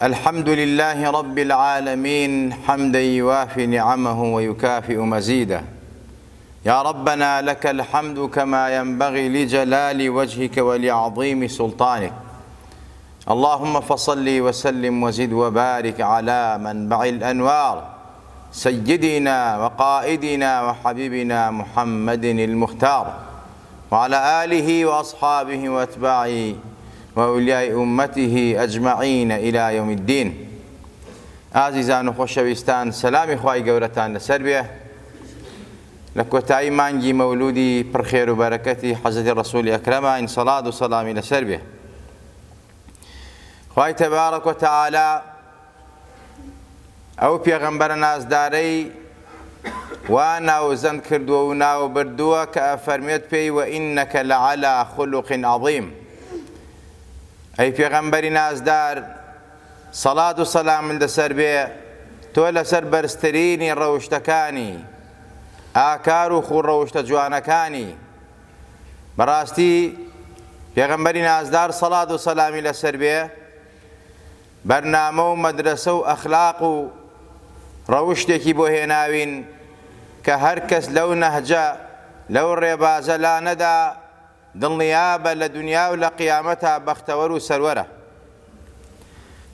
الحمد لله رب العالمين حمدا يوافي نعمه ويكافئ مزيده يا ربنا لك الحمد كما ينبغي لجلال وجهك ولعظيم سلطانك اللهم فصل وسلم وزد وبارك على منبع الأنوار سيدنا وقائدنا وحبيبنا محمد المختار وعلى آله وأصحابه وأتباعه وأولياء أمته أجمعين إلى يوم الدين. ئازیزان و خۆشەویستان سەلامی خوای گەورەتان لەسەر بێ. لە کۆتایی مانگی مەولودی پڕ خێر و بەرەکەتی حەزرەتی ڕەسولی ئەکرەمە ئین سەڵات و سەلامی لەسەر بێ. خوای تەبارەک و تەعالا ئەو پێغەمبەرە نازدارەی وا ناوزەند کردووە و ناو بردووە کە ئەفەرمێت پێی وئینەکە لەعەلا خولوق عەظیم ئەی پێغەمبەری نازدار سەڵات و سەلامت لەسەر بێ تۆ لەسەر بەرزترینی ڕەوشتەکانی ئاکار و خوو ڕەوشتە جوانەکانی بەڕاستی پێغەمبەری نازدار سەڵات و سەلامی لەسەر بێ بەرنامە و مەدرەسە و ئەخلاق و ڕەوشتێکی بۆ هێناوین کە هەر کەس لەو نەهجە لەو ڕێبازە لا نەدا دڵنیابە لە دونیا و لە قیامەتا بەختەوەر و سەروەرە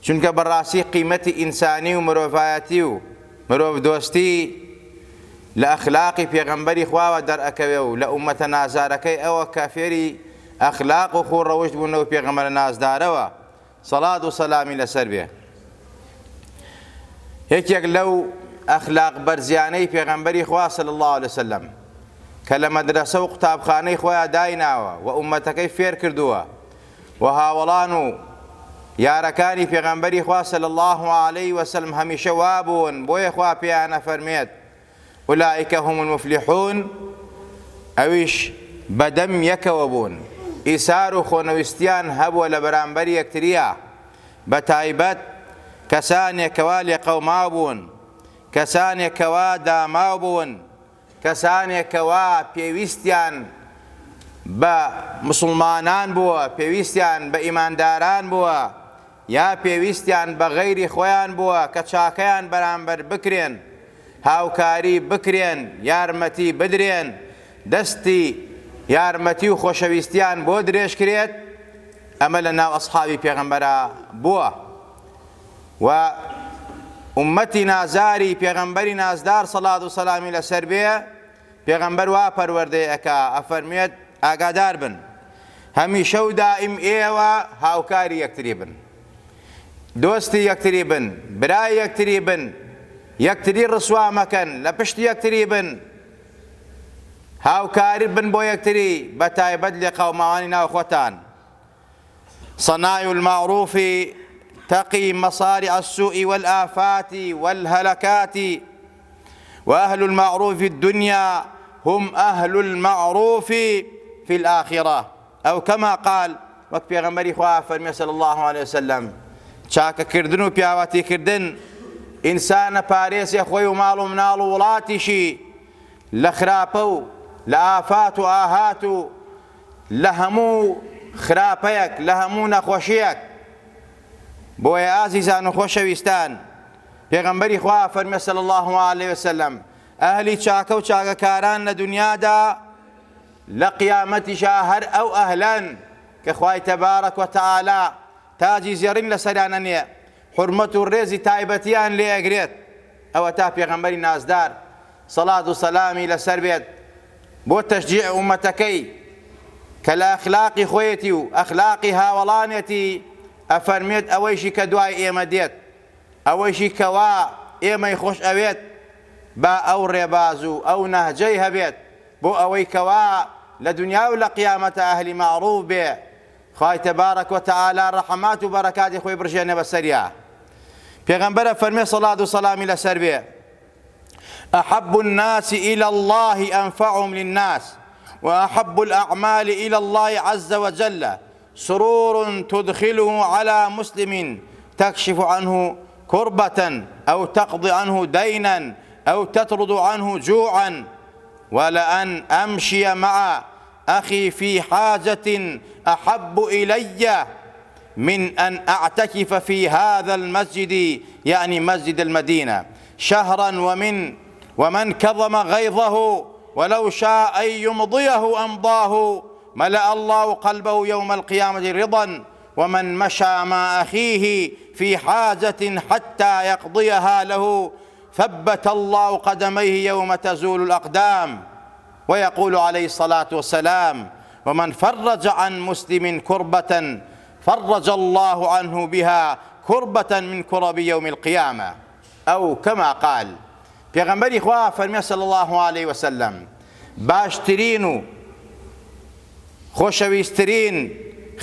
چونکە بەڕاستی قیمەتی ئینسانی و مرۆڤایەتی و مرۆڤدۆستی لە ئەخلاقی پێغەمبەری خواوە دەرئەکەوێ و لە ئوممەتە نازارەکەی ئەوە کە فێری ئەخلاق و خوو ڕەوشت بوون لەو پێغەمبەرە نازدارەوە سەڵات و سەلامی لەسەر بێ. یەکێک لەو ئەخلاق بەرزیانەی پێغەمبەری خوا صلی اللە علیه وسلم کە لە مەدرەسە و قوتابخانەی خۆیان دایناوە و ئوممەتەکەی فێر کردووە و هاوەڵان و یارەکانی پێغەمبەری خوا صلی اللە علیه وسلم هەمیشە وابوون بۆیە خوا پێیان ئەفەرمێت اولئک هم المفلحون ئەویش بەدەم یەکەوە بوون ئیسار و خۆنەویستیان هەبووە لە بەرامبەر یەکتریا بەتایبەت کەسانێک کەوا لێقەوماو بوون کەسانێک کەوا داماو بوون کەسانێک کەوا پێویستیان بە مسوڵمانان بووە پێویستیان بە ئیمانداران بووە یا پێویستیان بە غەیری خۆیان بووە کە چاکەیان بەرامبەر بکرێن، هاوکاری بکرێن، یارمەتی بدرێن، دەستی یارمەتی و خۆشەویستیان بۆ درێژکرێت، ئەمە لە ناو ئەسحابی پێغەمبەرا بووە و ئوممەتی نازاری پێغەمبەری نازدار سەڵات و سەلامی لەسەر بێ، پێغەمبەر وا پەروەردەی ئەکا ئەفەرموێت ئاگادار بن هەمیشە و دائیم ئێوە هاوکاری یەکتری بن دۆستی یەکتری بن برای یەکتری بن یەکتری ڕسوا مەکەن لە پشت یەکتری بن هاوکاری بن بۆ یەکتری بە تایبەت لێقەوماوانی ناو خۆتان صنائع المعروف تقي مصارع السوء والآفات والهلكات وأهل المعروف في الدنيا هم أهل المعروف في الآخرة أو كما قال وەک پێغەمبەری خوا فەرمی صلی الله علیه وسلم چاکەکردن و پیاوەتیکردن ئینسانە پارێزێ خۆی و ماڵ و مناڵ و وڵاتیشی لە خراپە و لە ئافات و ئاهات و لە هەموو خراپەیەک لە هەموو نەخۆشیەک بۆیە ئازیزان و خۆشەویستان پێغەمبەری خوا فەرمی صلی الله علیه وسلم ئەهلی چاکە و چاکەکاران لە دنیادا لە قیامەتیشا هەر ئەو ئەهلەن کە خوای تەبارەک وتەعالا تاجی زێڕین لەسەریان ئەنێ حورمەت و ڕێزی تایبەتیان لێ ئەگرێت ئەوەتا پێغەمبەری نازدار سەڵات و سەلامی لەسەر بێت بۆ تەشجیع ئوممەتەکەی کە لە ئەخلاقی خۆیەتی و ئەخلاقی هاوەڵانێتی ئەفەرموێت ئەوەیشی کە دوای ئێمە دێت ئەوەیشی کەوا ئێمەی خۆش ئەوێت با ئەو ڕێباز و ئەو نەهجەی هەبێت بۆ ئەوەی کەوا لە دونیا و لە قیامەتا ئەهلی مەعروف بێ خوای تبارک و تعالی ڕەحمات و بەرەکاتی خۆی بڕژێنێ بەسەریا پێغەمبەر ئەفەرمێ سەڵات و سەلامی لەسەر بێ أحب الناس إلى الله أنفعهم للناس وأحب الأعمال إلى الله عز وجل سرور تدخله على مسلم تكشف عنه كربة أو تقضي عنه دينا أو تطرد عنه جوعا ولأن أمشي مع أخي في حاجة أحب إلي من أن أعتكف في هذا المسجد يعني مسجد المدينة شهرا ومن ومن كظم غيظه ولو شاء أن يمضيه أمضاه ملأ الله قلبه يوم القيامة رضا ومن مشى مع أخيه في حاجة حتى يقضيها له ثبت الله قدميه يوم تزول الأقدام ويقول عليه الصلاة والسلام ومن فرج عن مسلم كربة فرج الله عنه بها كربة من كرب يوم القيامة أو كما قال پێغەمبەری خوا فەرمی صلی الله علیه وسلم باشترین و خۆشەویستترین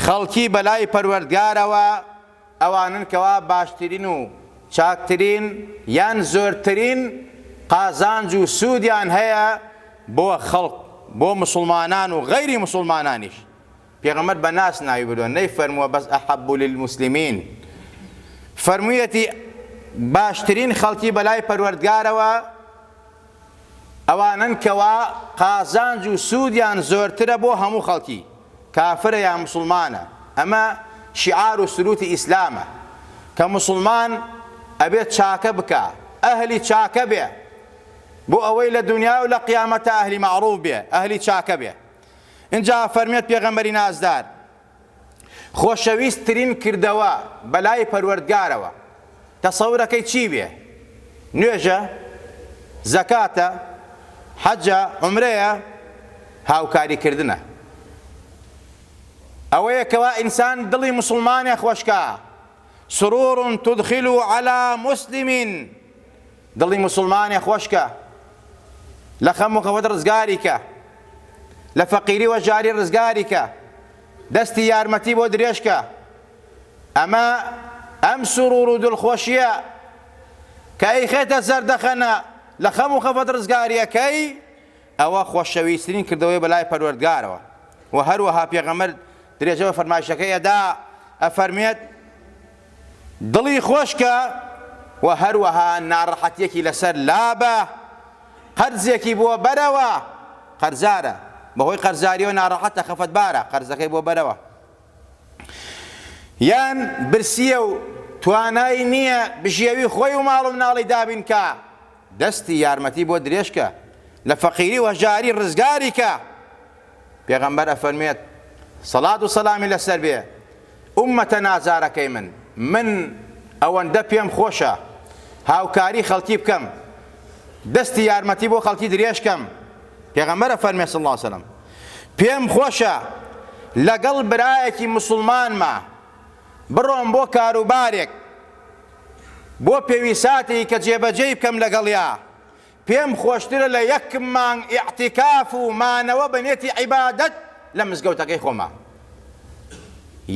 خەڵکی بەلای پەروەردگارەوە ئەوانەن کەوا باشترین و چاکترین یان زۆرترین قازانج و سوودیان هەیە بۆ خەڵک بۆ موسڵمانان و غەیری موسڵمانانیش. پێغەمبەر بە ناس ناوی بردووە نەیفەرمووە بەس احب للمسلمین فەرموویەتی باشترین خەڵکی بەلای پەروەردگارەوە ئەوانەن کەوا قازانج و سوودیان زۆرترە بۆ هەموو خەڵکی، کافرە یان موسڵمانە، ئەمە شیعار و سرووتی ئیسلامە کە موسڵمان ئەبێ چاکە بکا، ئەهلی چاکە بێ، بۆ ئەوەی لە دونیا و لە قیامەتا ئەهلی مەعروف بێ، ئەهلی چاکە بێ. ئینجا ئەفەرمێت پێغەمبەری نازدار، خۆشەویست ترین کردەوە بەلای پەروەردگارەوە تەسەورەکەی چی بێ؟ نوێژە؟ زەکاتە؟ حەجە؟ عومرەیە؟ هاوکاری کردنە. ئەوەیە کەوا ئینسان دڵی موسڵمانێ خۆشکا، سرور تدخل علی مسلم، دڵی موسڵمانێ خۆشکە، لە خەم و خەفەت ڕزگاری کە، لە فەقیری و ژاری ڕزگاری کە، دەستی یارمەتی بۆ درێژ کە. ئەمە ئەم سرور و دڵخۆشیە کە ئەیخەیتە زەردەخەنە لە خەم و خەفەت ڕزگاریەکەی، ئەوە خۆشەویسترین کردەوەیە بەلای پەروەردگارەوە. وە هەروەها پێغەمبەر درێژە بە فەرمایشەکەی ئەدا ئەفەرموێت، دڵی خۆشکە و هەروەها ناڕەحەتیەکی لەسەر لابە، قەرزێکی بۆ بەرەوە، قەرزارە، بەهۆی قەرزاریەوە ناڕەحەتە، خەفەتبارە، قەرزەکەی بۆ بەرەوە، یان برسیە و توانای نییە بژێوی خۆی و ماڵ و مناڵی دابین کا، دەستی یارمەتی بۆ درێژکە، لە فەقیری و هەژاری ڕزگاری کە. پێغەمبەر ئەفەرموێت، سەڵات و سەلامی لەسەر بێ، ئوممەتە نازارەکەی من، من ئەوەندە پێم خۆشە هاوکاری خەڵکی بکەم، دەستی یارمەتی بۆ خەڵکی درێژ کەم، پێغەمبەر ئەفەرموێ صلی اللە علیە وسلم، پێم خۆشە لەگەڵ برایەکی موسڵمانما بڕۆم بۆ کاروبارێک، بۆ پێویساتێکی کە جێبەجێی بکەم لەگەڵیا، پێم خۆشترە لە یەک مانگ ئیعتیکاف و مانەوە بە نێتی عیبادەت لە مزگەوتەکەی خۆما.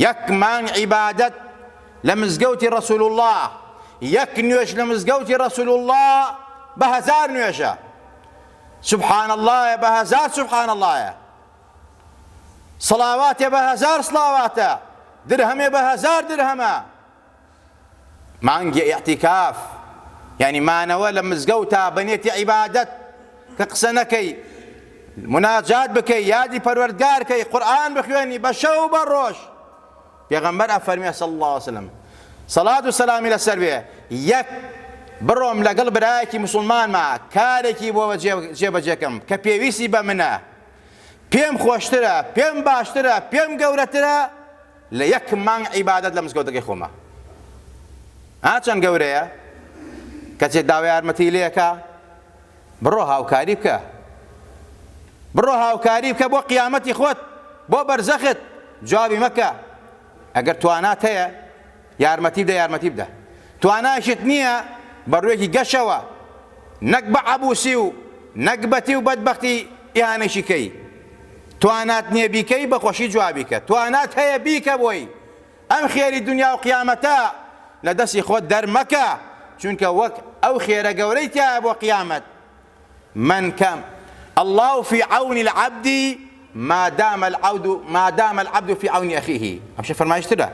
یەک مانگ عیبادەت لە مزگەوتی رسول اللە، یەک نوێژ لە مزگەوتی رسول اللە بە هەزار نوێژە. سبحان اللە بە هەزار سبحان اللە. صڵاواتێ بە هەزار صڵاواتە، درهەمێ بە هەزار درهەمە. مانگی ئیعتیکاف یانی مانەوە لە مزگەوتا بە نێتی عیبادەت کە قسە نەکەی مناجات بکەی یادی پەروەردگار کەی قورئان بخوێنی بە شەو و بە ڕۆژ پێغەمبەر ئەفەرمێ صلی الله علیه وسلم سەڵات و سەلامی لەسەر بێ یەک بڕۆم لەگەڵ برایەکی مسلمانما کارێکی بۆ جێبەجێکەم کە پێویستی بە منە پێم خۆشترە پێم باشترە پێم گەورەترە لە یەک مانگ عیبادەت لە مزگەوتەکەی خۆما ها چەند گەورەیە کەسێ داوای یارمەتی لێکا بڕۆ هاوکاری بکە بڕۆ هاوکاری بکە بۆ قیامەتی خۆت بۆ بەرزەخت جوابی مەکە ئەگەر توانات هەیە یارمەتی بدە یارمەتی بدە تواناشت نییە بە ڕوویەکی گەشەوە نەک بە عەبوسی و نەگبەتی و بەدبەختی ئیهانەیشی کەی توانات نییە بیکەی بە خۆشی جوابی کە توانات هەیە بیکە بۆی ئەم خێری دنیا و قیامەتە لە دەستی خۆت دەرمەکە چونکە وەک ئەو خێرە گەورەی تیایە بۆ قیامەت من کە اللە فی عون العبد ما دام العبد ما دام العبد فی عون اخیه ئەمشە فەرمایشترە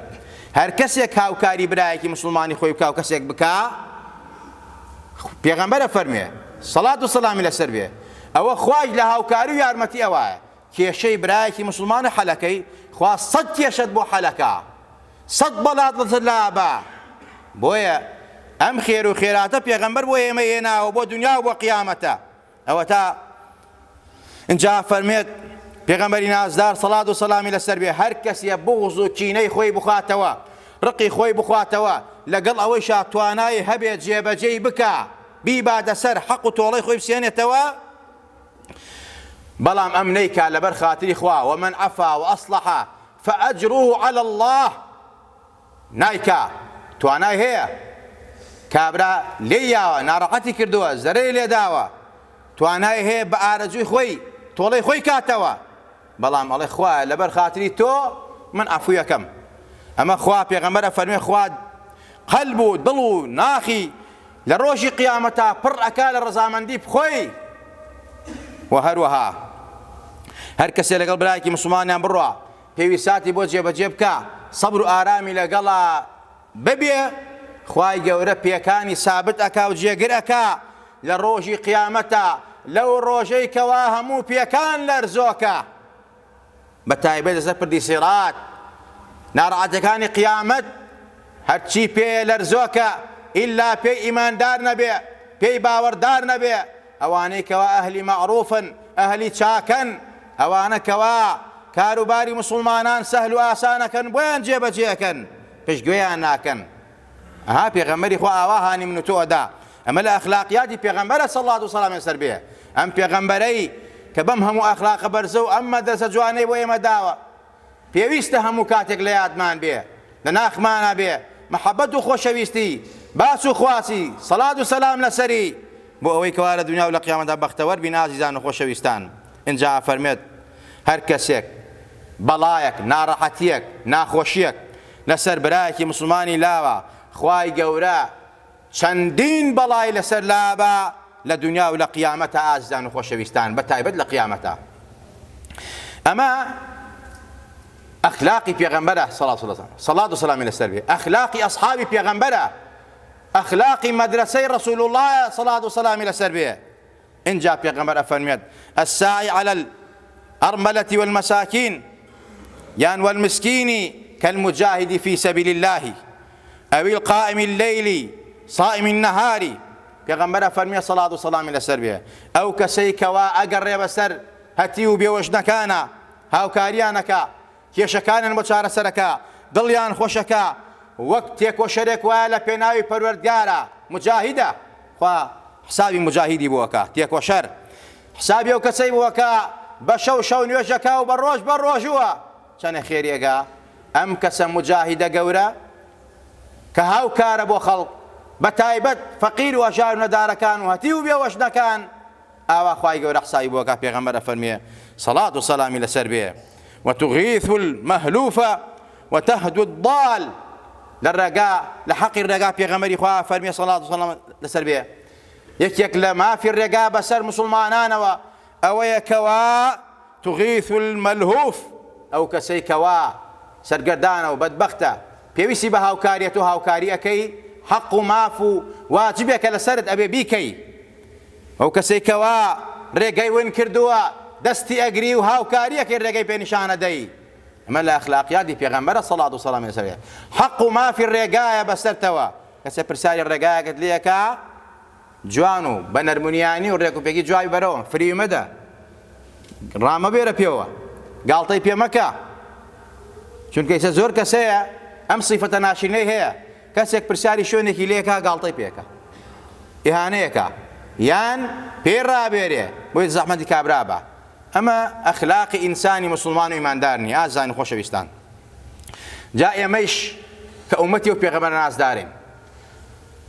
هەر کەسێک هاوکاری برایەکی مسلمانی خۆی بکا و کەسێک بکا پێغەمبەرە فەرمێ سەڵات و سەلامی لەسەر بێ ئەوە خواش لە هاوکاری و یارمەتی ئەوایە کێشەی برایەکی مسلمانە حەلەکەی خوا سەد کێشەت بۆ حەلەکە. سەت بەڵات لەسەر لابا. بۆیە ئەم خێر و خێراتە پێغەمبەر بۆ ئێمەی هێناوە بۆ دنیا و بۆ قیامەتە. ئەوەتا ئینجا فەرمێت پێغەمبەری نازدار سەڵات و سەلامی لەسەر بێ هەر کەسێ بوغز و کینەی خۆی بخواتەوە ڕقی خۆی بخواتەوە لەگەڵ ئەوەیشا توانای هەبێ جێبەجێی بکا بیباتە سەر حەق و تۆڵەی خۆی بسێنێتەوە بەڵام ئەم نەیکا لەبەر خاتری خوا ومن عفا وأصلح فأجره على الله نایکا توانای هەیە کابرا لێی یاوە ناڕەحەتی کردووە زەرەری لێداوە توانای هەیە بە ئارەزووی خۆی تۆڵەی خۆی کاتەوە بەڵام ئەڵێ خوایە لەبەر خاتری تۆ من عەفویەکەم ئەمە خوا پێغەمبەر ئەفەرمێ خوا قەلب و دڵ و ناخی لە ڕۆژی قیامەتا پڕ ئەکا لە ڕەزامەندی خۆی و هەروەها هەر کەسێ لەگەڵ برایەکی مسلمانیان بڕوا پێویساتی بۆ جێبەجێ بکا سەبر و ئارامی لەگەڵا ببێ خوای گەورە پێکانی سابت ئەکا و جێگر ئەکا لە ڕۆژی قیامەتا لەو ڕۆژەی کەوا هەموو پێکان لەرزۆکە بە تایبەت لەسەر پردی سیرات ناڕەحەتەکانی قیامەت هەرچی پێیە لەرزۆکە ئیلا پێی ئیماندار نەبێ پێی باوەڕدار نەبێ ئەوانەی کەوا ئەهلی مەعروفن ئەهلی چاکەن ئەوانە کەوا کاروباری موسڵمانان سەهل و ئاسانەکەن بۆیان جێبەجێ ئەکەن پشتگوێیان ناکەن ئەها پێغەمبەری خوا ئاوا هانی من و تۆ ئەدا ئەمە لە ئەخلاقیاتی پێغەمبەرە سەڵات و سەلامی لەسەر بێ ئەم پێغەمبەرەی کە بەم هەموو ئەخلاقە بەرزە و ئەم مەدرەسە جوانەی بۆ ئێمە داوە پێویستە هەموو کاتێک لە یادمان بێ، لە ناخمانا بێ، مەحەبەت و خۆشەویستی، باس و خواسی، سەڵات و سەلام لەسەری، بۆ ئەوەی کەوا لە دونیا و لە قیامەتدا بەختەوەر بین ئازیزان و خۆشەویستان. ئینجا ئەفەرموێت، هەر کەسێک بەڵایەک، ناڕەحەتییەک، ناخۆشییەک لەسەر برایەکی موسڵمانی لاوە، خوای گەورە چەندین بەڵای لەسەر لابا لە دونیا و لە قیامەتا ئازیزان و خۆشەویستان بە تایبەت لە قیامەتا ئەمە ئەخلاقی پێغەمبەرە سەڵات و سەلامی لەسەر بێ ئەخلاقی ئەصحابی پێغەمبەرە ئەخلاقی مەدرەسەی ڕەسول الله سەڵات و سەلامی لەسەر بێ ئینجا پێغەمبەر ئەفەرموێت، الساعی علی الارملە والمساکین یان والمسکین کالمجاهد فی سبیل اللە او القائم اللیل صائم النهار پێغەمبەر ئەفەرموێ سەڵات و سەڵامی لەسەر بێ ئەو کەسەی کەوا ئەگەڕێ بەسەر هەتیو و بێوەژنەکانە هاوکاریان ئەکا کێشەکانیان بۆ چارەسەرەکا، دڵیان خۆشەکا، وەک تێکۆشەرێک وایە لە پێناوی پەروەردگارا، موجاهیدە، خوا حسابی موجاهیدی بۆ ئەکا، تێکۆشەر، حسابی ئەو کەسەی بۆ ئەکا بە شەو شەو نوێژەکا و بە ڕۆژ بە ڕۆژووە، چەنێ خێری ئەگا ئەم کەسە موجاهیدە گەورە کە هاوکارە بۆ خەڵک بە تایبەت فەقیر و هەژار و نەدارەکان و هەتیو و بێوەژنەکان، ئاوا خوای گەورە حسابی بۆ ئەکا پێغەمبەر ئەفەرموێ سەڵات و سەلامی لەسەر بێ وتغیث المهلوف وتهدو الضال لە ڕێگا لە حەقی ڕێگا پێغەمبەری خوا فەرمی سەڵات و سەلام لەسەر بێ یەکێک لە مافی ڕێگا بەسەر مسلمانانەوە ئەوەیە کەوا تغیث الملهوف ئەو کەسەی کەوا سەرگەردانە و بەدبەختە پێویستی بە هاوکاریە تۆ هاوکاری ئەکەی حەق و ماف و واجبێکە لەسەرت ئەبێ بیکەی ئەو کەسەی کەوا ڕێگەی ون کردووە دەستی ئەگری و هاوکاری ئەکەی ڕێگەی پێ نیشان ئەدەی ئەمە لە ئەخلاقیاتی پێغەمبەرە سەڵات و سەلامی لەسەر بێ حەق و مافی ڕێگایە بەسەرتەوە کەسێ پرسیاری ڕێگایەکت لێ ئەکا جوان و بە نەرمونیانی و ڕێک و پێکی جوابی بەرەوە فریوی مەدە ڕامەبێرە پێوە گاڵتەی پێ مەکە چونکە ئیسە زۆر کەس هەیە ئەم سیفەتە ناشرینەی هەیە کەسێک پرسیاری شوێنێکی لێکا گاڵتەی پێکا ئیهانەیەکا یان پێی ڕابێرێ بۆی زەحمەتی کابرا بە ئەمە ئەخلاقی ئینسانی مسلمان و ئیماندار نیە ئازیزان و خۆشەویستان جا ئێمەیش کە ئومەتی ئەو پێغەمبەرە نازدارین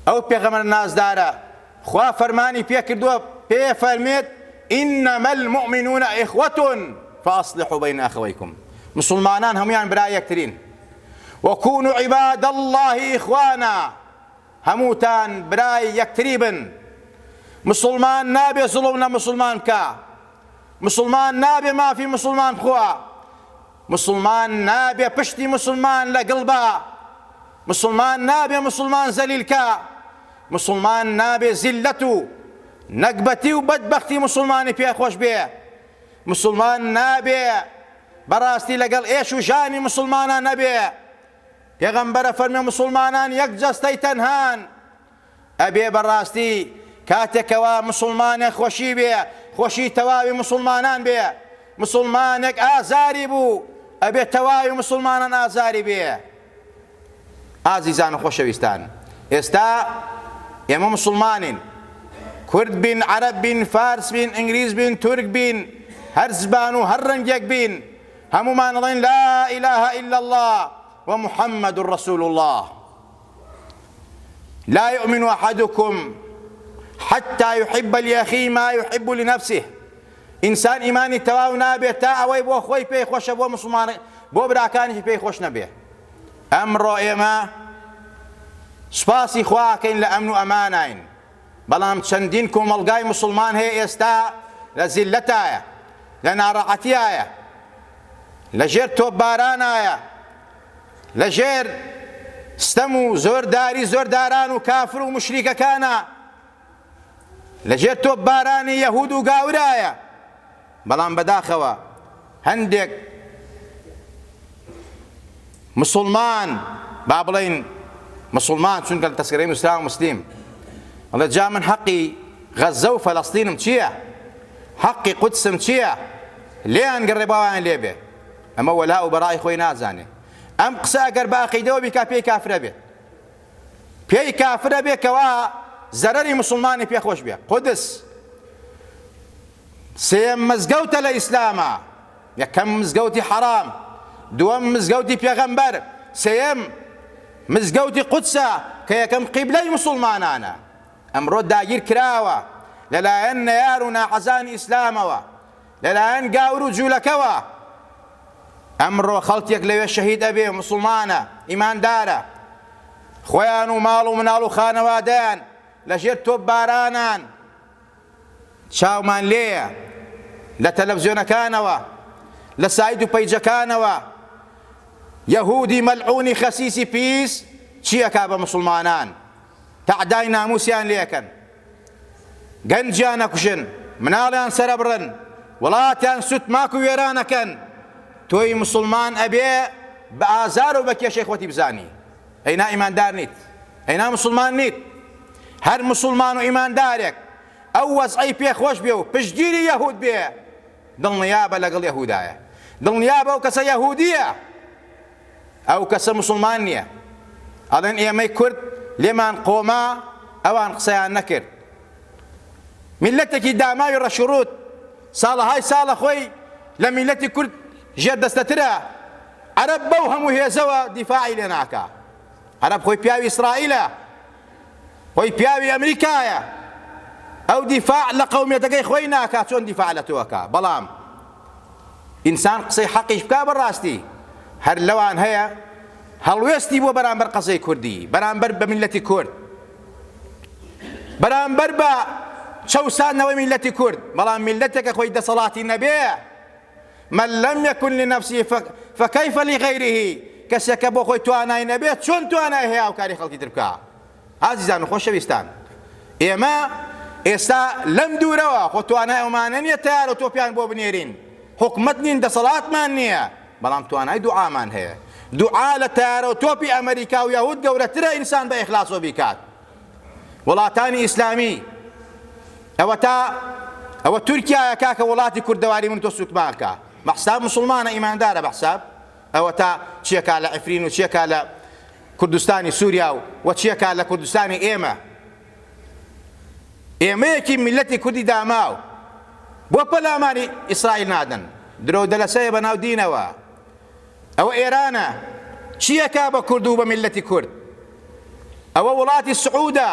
ئەو پێغەمبەرە نازدارە خوا فەرمانی پێ کردووە پێ فەرمێت إنما المؤمنون إخوة فأصلحوا بين أخويكم مسلمانان هەمویان برای یەکترین وكونوا عباد الله إخوانا هەمووتان برای یەکتری بن مسلمان نابێ زوڵم لە مسلمان بکا مسلمان نابێ مافی مسلمان بخوا مسلمان نابێ پشتی مسلمان لە گڵ با مسلمان نابێ مسلمان زەلیل کا مسلمان نابێ زیلەت و نەگبەتی و بەدبەختی مسلمانی پێ خۆش بێ مسلمان نابێ بەڕاستی لەگەڵ ئێش و ژانی مسلمانان نەبێ. پێغەمبەرە فەرمێ موسڵمانان یەک جەستەی تەنهان. ئەبێ بەڕاستی کاتێک کەوا موسڵمانێک خۆشی بێ خۆشی تەواوی موسڵمانان بێ، موسڵمانێک ئازاری بوو ئەبێ تەواوی موسڵمانان ئازاری بێ. ئازیزان و خۆشەویستان ئێستا ئێمە موسڵمانین، کورد بین، عەرەب بین، فارس بین، ئینگلیز بین، تورک بین، هەر زبان و هەر ڕەنگێک بین، هەموومان ئەڵێین لا اله الا اللە و محمد رسول اللە. لا يؤمن احدكم حتى يحب لأخيه ما يحب لنفسه. ئینسان ئیمانی تەواو نابێت تا ئەوەی بۆ خۆی پێی خۆشە بۆ مسلمان بۆ براکانیشی پێی خۆش نەبێ. ئەمڕۆ ئێمە سوپاسی خواکەین لە ئەمن و ئەماناین، بەڵام چەندین کۆمەڵگای مسلمان هەیە ئێستا لە زیللەتایە، لە ناڕەحەتیایە، لە ژێر تۆپبارانایە، لە ژێر ستەم و زۆرداری زۆرداران و کافر و موشریکەکانە، لە ژێر تۆپبارانی یەهود و گاورایە، بەڵام بەداخەوە هەندێک مسوڵمان با بڵێین مسوڵمان چونکە لە تەسکەرەی نووسراوە مسلیم ئەڵێ جا من حەقی غەزە و فەلەستینم چییە؟ حەقی قودسم چییە؟ لێیان گەڕێ باوایان لێ بێ. ئەمە وەلا و بەڕای خۆی نازانێ. ئەم قسە ئەگەر بە عەقیدەوە بیکا پێی کافرە بێ. پێی کافرە بێ کەوا زەرەری مسوڵمانی پێ خۆش بێ. قودس سێیەم مزگەوتە لە ئیسلاما، یەکەم مزگەوتی حەرام، دووەم مزگەوتی پێغەمبەر، سێیەم مزگەوتی قودسە کە یەکەم قیبلەی مسوڵمانانە. ئەمڕۆ داگیر کراوە لەلایەن نەیار و ناحەزانی ئیسلامەوە، لەلایەن گاور و جوولەکەوە. ئەمڕۆ خەڵکێک لەوێ شەهید ئەبێ، موسڵمانە، ئیماندارە، خۆیان و ماڵ و مناڵ و خانەوادەیان لەژێر تۆپبارانان، چاومان لێیە لە تەلەفزیۆنەکانەوە، لە سایت و پەیجەکانەوە، یەهودی مەلعونی خەسیسی پیس چی ئەکا بە موسڵمانان، تەعدای ناموسیان لێ ئەکەن، گەنجیان ئەکوژن، مناڵیان سەرەبڕن، وڵاتیان سوتماک و وێران ئەکەن، تۆی موسڵمان ئەبێ بە ئازار و بە کێشەی خۆتی بزانی، ئەینا ئیماندار نیت، ئەینا موسڵمان نیت. هەر موسڵمان و ئیماندارێک ئەو وەزعەی پێ خۆش بێ و پشتگیری یەهود بێ، دڵنیابە لەگەڵ یەهودایە، دڵنیابە ئەو کەسە یەهودییە، ئەو کەسە موسڵمان نییە. ئەڵێن ئێمەی کورد لێمان قۆما ئەوان قسەیان نەکرد. میللەتێکی داماوی ڕەشوڕووت ساڵەهای ساڵە خۆی لە میللەتی کورد ژێردەستەترە، عەرەب بەو هەموو هێزەوە دیفاعی لێ ناکا. عەرەب خۆی پیاوی ئیسرائیلە، خۆی پیاوی ئەمریکایە، ئەو دیفاع لە قەومیەتەکەی خۆی ناکا چۆن دیفاع لە تۆ ئەکا؟ بەڵام ئینسان قسەی حەقیش بکا بەڕاستی هەر لەوان هەیە هەڵوێستی بۆ بەرامبەر قەزەی کوردی، بەرامبەر بە میللەتی کورد، بەرامبەر بە چەوساندنەوەی میللەتی کورد، بەڵام میللەتێکە خۆی دەسەڵاتی نەبێ، من لم یکن لنفسه فکیف لغیره، کەسێک کە بۆ خۆی توانای نەبێ چۆن توانای هەیە هاوکاری خەڵکی تر بکا؟ ئازیزان و خۆشەویستان ئێمە ئێستا لەم دوورەوە خۆ توانای ئەومانە نییە تەیارە و تۆپیان بۆ بنێرین، حکومەت نین، دەسەڵاتمان نییە، بەڵام توانای دوعامان هەیە. دوعا لە تەیارە و تۆپی ئەمەریکا و یەهود گەورەترە ئینسان بە ئیخلاسەوە بیکات. وڵاتانی ئیسلامی ئەوەتا ئەوە تورکیایە کاکە وڵاتی کوردەواری من تۆ سوتماکە بە حساب مسوڵمانە ئیماندارە بە حساب ئەوەتا چیەکا لە عفرین و چیەکا لە کوردستانی سووریا و وە چیەکا لە کوردستانی ئێمە ئێمەیەکی میلەتی کوردی داماو بۆ پەلاماری ئیسرائیل نادەن درۆ دەلەسەیە بەناو دینەوە ئەوە ئێرانە چی ئەکا بە کورد و بە میللەتی کورد؟ ئەوە وڵاتی سعودە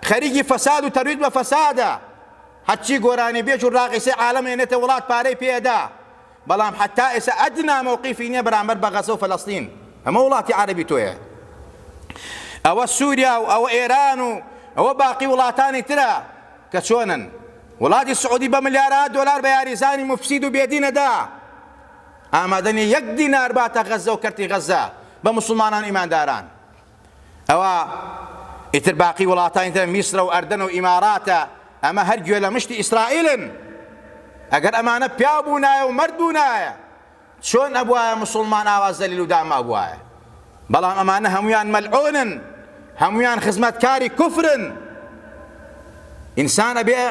خەریکی فەساد و تەرویج بە فەسادە، هەرچی گۆرانیبێژ و ڕاقیسەی عالەم ئێنێتە وڵات پارەی پێ ئەدا، بەڵام حەتا ئێستا ئەدنا مەوقیفی نیە بەرامبەر بە غەزە و فەلەستین. ئەمە وڵاتی عەرەبی تۆیە، ئەوە سوریا و ئەوە ئێران و ئەوە باقی وڵاتانی ترە کە چۆنن. وڵاتی سعودی بە ملیارەها دۆلار بە یاریزانی موفسید و بێدین ئەدا. ئامادە نیە یەک دینار باتە غەزە و کەرتی غەزە بە موسڵمانان ئیمانداران ئەوە ئیتر باقی وڵاتانی تر میسرە و ئەردەن و ئیماراتە ئەمە هەر گوێ لە مشتی ئیسرائیلن ئەگەر ئەمانە پیاو بوونایە و مەرد بوونایە چۆن ئەبوایە موسڵمان ئاوا زەلیل و داماو بوایە. بەڵام ئەمانە هەموویان مەلعونن، هەموویان خزمەتکاری کوفرن. ئینسان ئەبێ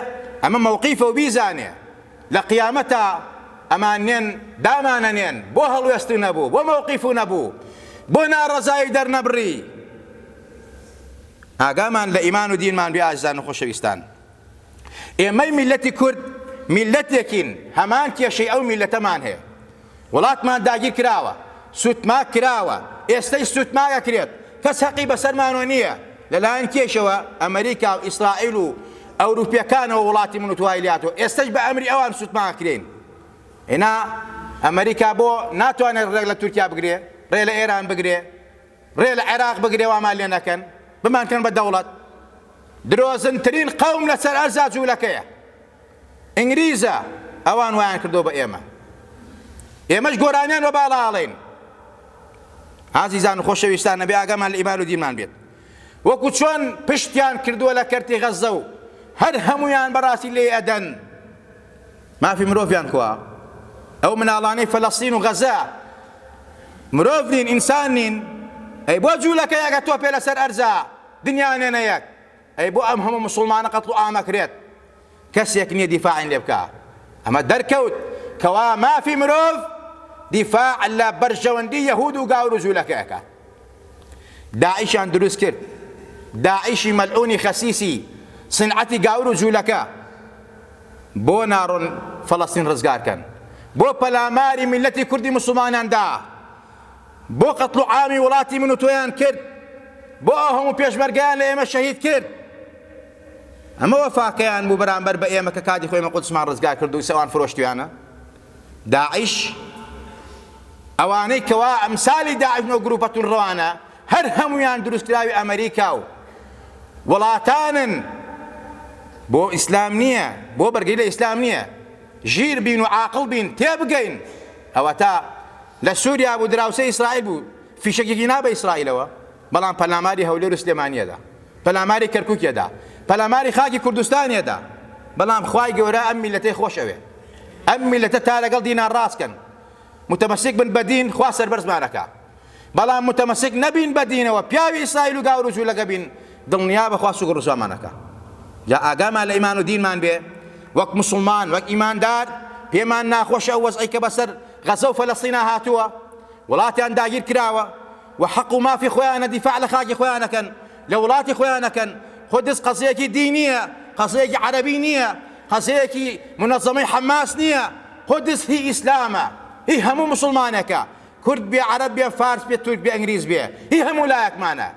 ئەمە مەوقیفە و بیزانێ لە قیامەتا ئەمان نێن دامانەنێن بۆ هەڵوێست نەبوو، بۆ مەوقیف نەبوو، بۆ ناڕەزایی دەرنەبڕی. ئاگامان لە ئیمان و دینمان بێ ئازیزان و خۆشەویستان. ئێمەی میللەتی کورد میللەتێکین هەمان کێشەی ئەو میللەتەمان هەیە. وڵاتمان داگیر کراوە، سوتماک کراوە، ئێستەیش سوتماک ئەکرێت، کەس هەقی بەسەرمانەوە نییە، لەلایەن کێیشەوە؟ ئەمەریکا و ئیسرائیل و ئەوروپییەکانەوە وڵاتی من و تۆ هەیلیاتەوە، ئێستەش بە ئەمری ئەوان سوتماک ئەکرێین. ئێنا ئەمەریکا بۆ ناتوانێت ڕێ لە تورکیا بگرێ، ڕێ لە ئێران بگرێ، ڕێ لە عێراق بگرێ وامان لێ نەکەن، بمانکەن بە دەوڵەت؟ درۆزنترین قەوم لەسەر ئەرزا جوولەکەیە. ئینگلیزە ئەوان وایان کردوە بە ئێمە ئێمەش گۆرانیان بە باڵا ئەڵێین. ئازیزان و خۆشەویستان نەبێ ئاگامان لە ئیمان و دینمان بێت وەکو چۆن پشتیان کردووە لە کەرتی غەزە و هەر هەمویان بەڕاستی لێ ئەدەن مافی مرۆڤیان کوا ئەو مناڵانەی فەلەستین و غەزە مرۆڤ نین ئینسان نین ئەی بۆ جوولەکە یەکە تۆپێ لەسەر ئەرزا دنیا نێنە یەک ئەی بۆ ئەم هەموو موسوڵمانە قەتڵ و عام ئەکرێت کەسێک نیە دیفاعین لێ بکا ئەمە دەرکەوت کەوا مافی مرۆڤ دیفاع لە بەرژەوەندی یەهود و گاور و جوولەکە ئەکات داعشیان دروست کرد داعشی مەلعونی خەسیسی سنعەتی گاور و جوولەکە بۆ ناڕۆن فەڵەستین ڕزگار کەن بۆ پەلاماری میلەتی کوردی مسلمانیان دا بۆ قەتڵ و عامی وڵاتی من و تۆیان کرد بۆ ئەو هەموو پێشمەرگەیان لە ئێمە شەهید کرد ئەمە وەفاکەیان بوو بەرامبەر بە ئێمە کە کاتی خۆی ئێمە قودسمان ڕزگار کرد و سەوان فرۆشتویانە داعش ئەوانەی کەوا ئەمسالی داعش و گروپە تونڕەوانە هەر هەمویان دروستکراوی ئەمریکا و وڵاتانن بۆ ئیسلام نییە بۆ بەرگری لە ئیسلام نییە ژیر بین و عاقڵ بین تێبگەین ئەوەتا لە سوریا بوو دراوسێی ئیسرائیل بوو فیشەکێکی نا بە ئیسرائیلەوە بەڵام پەلاماری هەولێر و سلێمانیەدا پەلاماری کەرکوکیەدا پەلاماری خاکی کوردستانیەدا بەڵام خوای گەورە ئەم میلەتەی خۆش ئەوێ ئەم میلەتە تا لەگەڵ دینا ڕاستکەن متمسک بن بە دین خوا سەربەرزمانەکە بەڵام متمسک نەبین بە دینەوە پیاوی ئیسرائیل و گاور و جوولەکە بین دڵنیا بەخوا سوک ڕسوامانەکە جا ئاگامان لە ئیمان و دینمان بێ وەک مسلمان وەک ئیماندار پێمان ناخۆشە ئەو وەزعی کە بەسەر غەزە و فەلەستینا هاتووە، وڵاتیان داگیر کراوە و حەق و مافی خۆیانە دیفاع لە خاکی خۆیان ئەکەن، لە وڵاتی خۆیان ئەکەن، قودس قەزیەکی دینیە، قەزیەکی عەرەبی نییە، قەزیەکی مونەزەمەی حەماس نییە، قودس هی ئیسلامە، هی هەموو موسڵمانێکە، کورد بێ، عەرەب بێ، فارس بێ، تورک بێ، ئینگلیز بێ، هی هەموو لایەکمانە.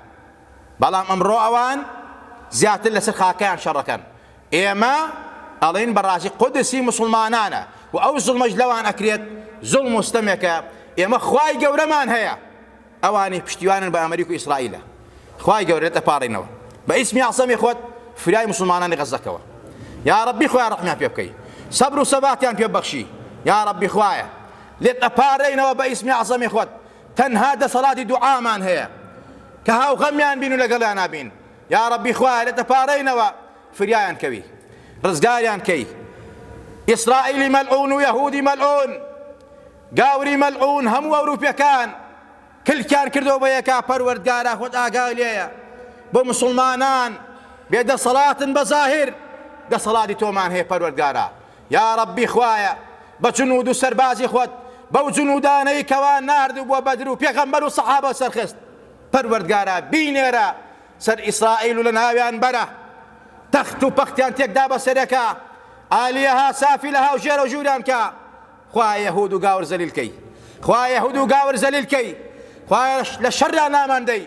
بەڵام ئەمڕۆ ئەوان زیاتر لەسەر خاکەیان شەڕەکەن. ئێمە ئەڵێین بەڕاستی قودس هی موسڵمانانە و ئەو زوڵمەش لەوان ئەکرێت زوڵم و ستەمێکە، ئێمە خوای گەورەمان هەیە ئەوانەی پشتیوانن بە ئەمریک و ئیسرائیلە خوای گەورە لێت ئەپاڕێینەوە بە ئیسمی ئەعزەمی خۆت فریای موسڵمانانی غەزەکەوە یا ڕەبی خوایە ڕەحمیان پێ بکەی سەبر و سەباتیان پێ ببەخشی یا ڕەبی خوایە لێت ئەپاڕێینەوە بە ئیسمی ئەعزەمی خۆت تەنها دەسەڵاتی دوعامان هەیە کە هاوغەمیان بین و لەگەڵیانا بین یاڕەبی خوایە لێت ئەپاڕێینەوە فریایان کەوی ڕزگاریان کەی ئیسرائیلی مەلعون و یەهودی مەلعون گاوری مەلعون هەموو ئەوروپیەکان کلکیان کردەوە بە یەکا پەروەردگارا خۆت ئاگای لێیە بۆ مسلمانان بێ دەسەڵاتن بە زاهیر دەسەڵاتی تۆمان هەیە پەروەردگارا یا ڕەبی خوایە بە جنود و سەربازی خۆت بەو جنودانەی کەوا نارد و بۆ بەدر و پێغەمبەر و سەحابە سەرخست پەروەردگارا بینێرە سەر ئیسرائیل و لەناویان بەرە تەخت و پەختیان تێکدا بەسەرەکە عالیەها سافیلەها و ژێرە و ژووریان کە خوایە یەهود و گاور زەلیل کەی خوایە یەهود و گاور زەلیل کەی خوایە لە شەڕیان لامان دەی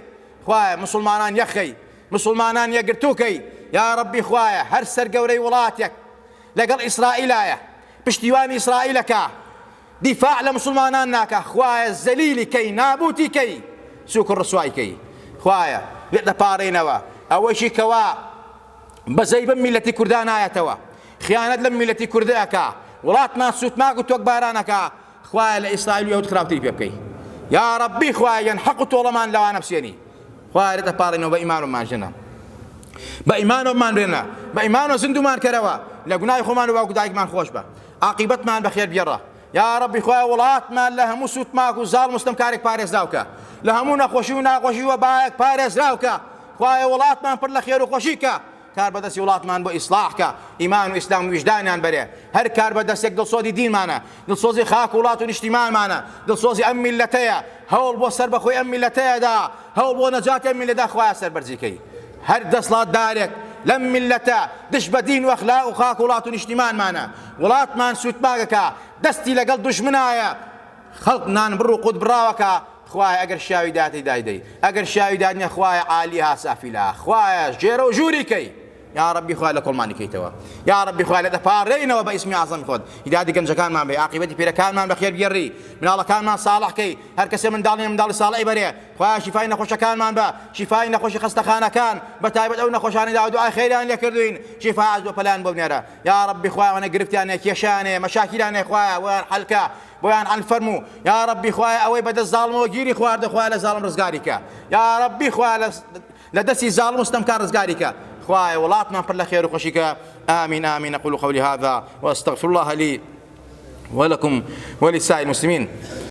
خوایە مسلمانان یەخەی مسلمانان یەکگرتوو کەی یا ڕەبی خوایە هەر سەرگەورەی وڵاتێک لەگەڵ ئیسرائیلایە پشتیوانی ئیسرائیلەکە دیفاع لە موسڵمانان ناکا خوایە زەلیلی کەی نابوتی کەی سوک و ڕسوای کەی خوایە لێت دەپاڕێینەوە ئەوەشی کەوا بەزەی بەم میلەتی کوردا نایەتەوە خیانەت لەم میلەتی کوردە ئەکا وڵاتمان سوتماک و تۆکباران ئەکا خوایە لە ئیسرائیل و یەهود خراپتری پێ بکەی یا ڕەبی خوایە گیان حەق و تۆڵەمان لەوانە بسێنی خوایە لێت دەپاڕێینەوە بە ئیمان و ماژنە بە ئیمان و مانرێنە بە ئیمان و زیندوومان کەرەوە لە گوناهی خۆمان و باوک و دایکمان خۆش بە عاقیبەتمان بەخێر بگێڕە یاڕەبی خوایە وڵاتمان لە هەموو سوتماک و زاڵم و ستەمکارێک پارێزراو کە. لە هەموو نەخۆشی و ناخۆشی وەبایەک پارێزراو کە. خوایە وڵاتمان پڕ لە خێر و خۆشی کە. کاربەدەستی وڵاتمان بۆ ئیسڵاح کە، ئیمان و ئیسلام و ویژدانیان بەرێ. هەر کاربەدەستێک دڵسۆزی دینمانە، دڵسۆزی خاک و وڵات و نیشتیمانمانە، دڵسۆزی ئەم میللەتەیە، هەوڵ بۆ سەربەخۆی ئەم میللەتەیە دا، هەوڵ بۆ نەجاتی ئەم میللەتە خوایە سەربەرزی کەی. هەر دەسڵاتدارێک لەم میللەتە دژ بە دین و ئەخلاق و خاک و وڵات و نیشتیمانمانە، وڵاتمان سووتماکەکا، دەستی لەگەڵ دوژمنایە، خەڵک نان بڕ و قوت بڕاوەکا، خوایە ئەگەر شیاوی داتی دایدەی، ئەگەر شیاوی دات نیە خوایە عالیها سافیلها، خوایە ژێرە و ژووری کەی. یا ربی خوایە لە کۆڵمانی کەیتەوە یا ربی خوایە لە دەپاڕێینەوە بە ئیسمی ئازەمی خۆت هیدایەتی گەنجەکانمان بەی عاقیبەتی پیرەکانمان بە خێر بگێڕی مناڵەکانمان ساڵح کەی هەر کەسێ منداڵ نیە منداڵی ساڵحی بەرێ خوایە شیفای نەخۆشەکانمان بە شیفای نەخۆشی خەستەخانەکان بە تایبەت ئەو نەخۆشانەی داوا دوعای خێریان لێ کردوین شیفای عاجل و پەلایان بۆ بنێرە یا ربی خوایە ئەوانە گرفتیان هەیە کێشەیان هەیە مەشاکیلیان هەیە خوایە بۆیان حەل کە بۆیان حەل فەرموو یا ربی خوایە ئەوەی بەدەست زاڵمەوە گیری خواردە خوایە لە زاڵم ڕزگاری کە یا ربی خوایە لە لە دەستی زاڵم و ستەمکار ڕزگاری کە خوایە وڵاتمان پڕ لە خێر و خۆشی کە آمین آمین أقول قولي هذا وأستغفر الله لي ولكم ولسائر المسلمين.